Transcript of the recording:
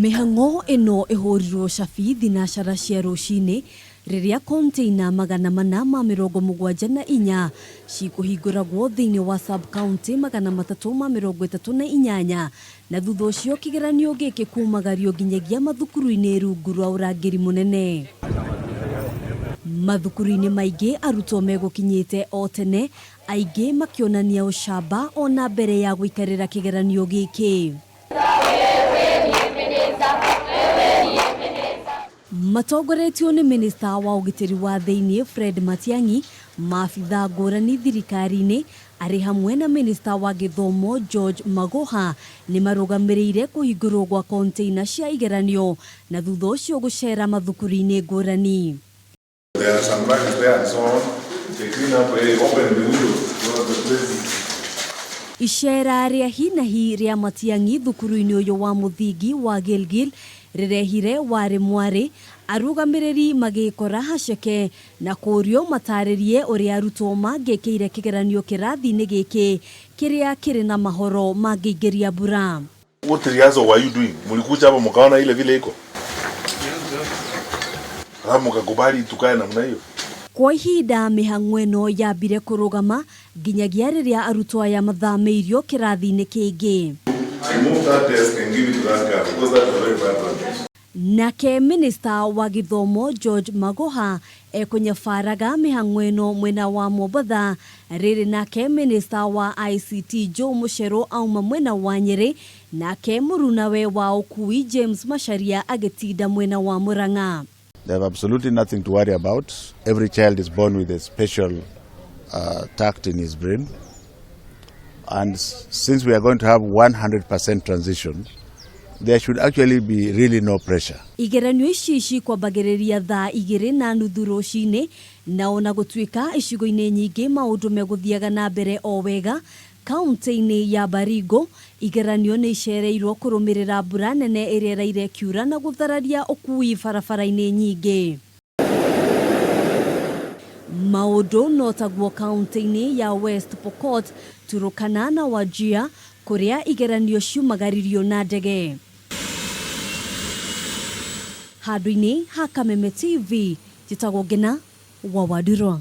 Mĩhang'o ĩno ĩhũrirwo cabi thinacara cia rũcinĩ rĩrĩa container 474 cikũhingũragwo thĩinĩ wa sub-county 338 na thutha ũcio kĩgeranio gĩkĩ kumagario nginyagia mathukuru-inĩ rungu rwa ũrangĩri mũnene. Mathukuru-inĩ maingĩ arutwo megũkinyĩte o tene aingĩ makĩonania ũcamba ona mbere ya gũikarĩra kĩgeranio gĩkĩ. Matongoretio nĩ minista wa ũgitĩri wa thĩinĩ Fred Matiang'i, maabithaa ngũrani thirikari-inĩ arĩ hamwe na minista wa gĩthomo George Magoha nĩ marũgamĩrĩire kũhingũrwo gwa container cia igeranio na thutha ũcio gũcera mathukuru-inĩ ngũrani. There are some bags there and so on. They clean up, they open the windows. So the place is Icera rĩa hi na hi rĩa Matiang'i thukuru-inĩ ũyũ wa mũthingi wa Gilgil rĩrehire warĩ mwarĩ arũgamĩrĩri magĩkora haceke na kũrio matarĩrie ũrĩa arutwo mangĩkĩire kĩgeranio kĩrathi-inĩ gĩkĩ kĩrĩa kĩrĩ na mahoro mangĩingĩria mbura. What rehearsal were you doing? Mlikuja hapa mkaona ile vile iko? Alafu mkakubali tukae namna hiyo? Kwa ihinda mĩhang'o ĩno yambire kũrũgama nginyagia rĩrĩa arutwo aya mathamĩirio kĩrathi-inĩ kĩngĩ. Remove that desk and give it to that girl because that's a very bad one. Nake minista wa gĩthomo George Magoha ekũnyabaraga mĩhang'o ĩno mwena wa Mombatha rĩrĩ nake minista wa ICT Joe Mucheru auma mwena wa Nyĩrĩ nake mũrunawe wa ũkui James Macharia agĩtinda mwena wa Murang'a. They have absolutely nothing to worry about. Every child is born with a special tact in his brain. And since we are going to have 100% transition, there should actually be really no pressure. Igeranio ici cikwambagĩrĩria thaa 2:30 rũcinĩ na ona gũtuĩka icigo-inĩ nyingĩ maũndũ megũthiaga na mbere o wega kaunti-inĩ ya Baringo igeranio nĩ icereirwo kũrũmĩrĩra mbura nene ĩrĩa ĩraire ĩkiura na gũthararia ũkui barabara-inĩ nyingĩ. Maũndũ no taguo kaunti-inĩ ya West Pokot, Turkana na Wajir kũrĩa igeranio ciumagaririo na ndege. Handũ-inĩ ha Kameme TV, njĩtagwo Ngina wa Wandirwa.